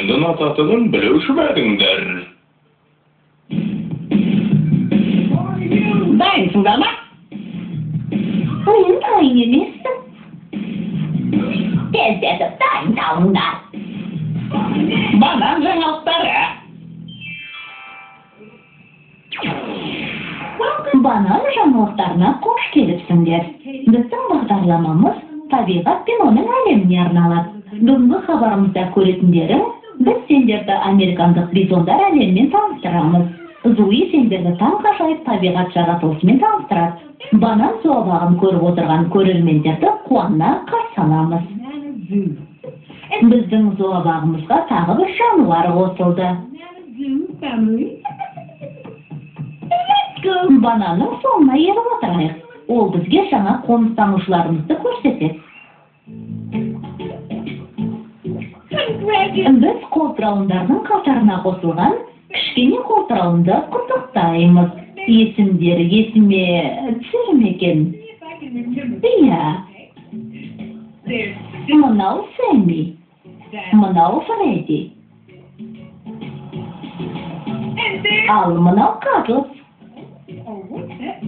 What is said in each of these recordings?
Нені ұнататынын білуші ме едіңдер? Дайынсыңдар ма? Мен дайын емеспін. Тездетіп дайындалыңдар. Банан жаңалықтары. Банан жаңалықтарына қош келіпсіңдер. Біздің бағдарламамыз табиғат пен оның әлеміне арналады. Бүгінгі хабарымызда көретіндерің, біз сендерді американдық бизондар әлемімен таныстырамыз. Зуи сендерді таңғажайып табиғат жаратылысымен таныстырады. Банан зообағын көріп отырған көрермендерді қуана қарсы аламыз. Біздің зообағымызға тағы бір жануар қосылды. Бананның соңына еріп отырайық. Ол бізге жаңа қоныстанушыларымызды көрсетеді. Біз қолтырауындардың қатарына қосылған кішкене қолтырауынды құттықтаймыз. Есімдері есіме түсер ме екен? Иә. Мынау Сэмми, мынау Фредди. Ал мынау Кадлс.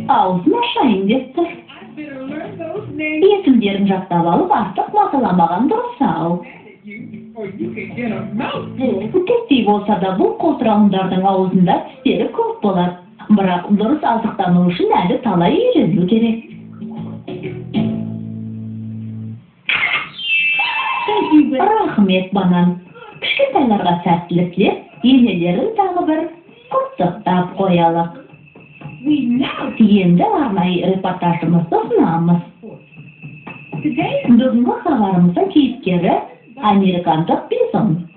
Аузын ашайын деп тұр. Есімдерін жаттап алып, артық мазаламаған дұрыс-ау. Тектей болса да бұл қолтырауындардың аузында тістері көп болады. Бірақ дұрыс азықтану үшін әлі талай үйрену керек. Рахмет, банан. Кішкентайларға сәттілік тілеп, енелерін тағы бір құттықтап қоялық. Енді арнайы репортажымызды ұсынамыз. Бүгінгі хабарымыздың кейіпкері американдық бизон.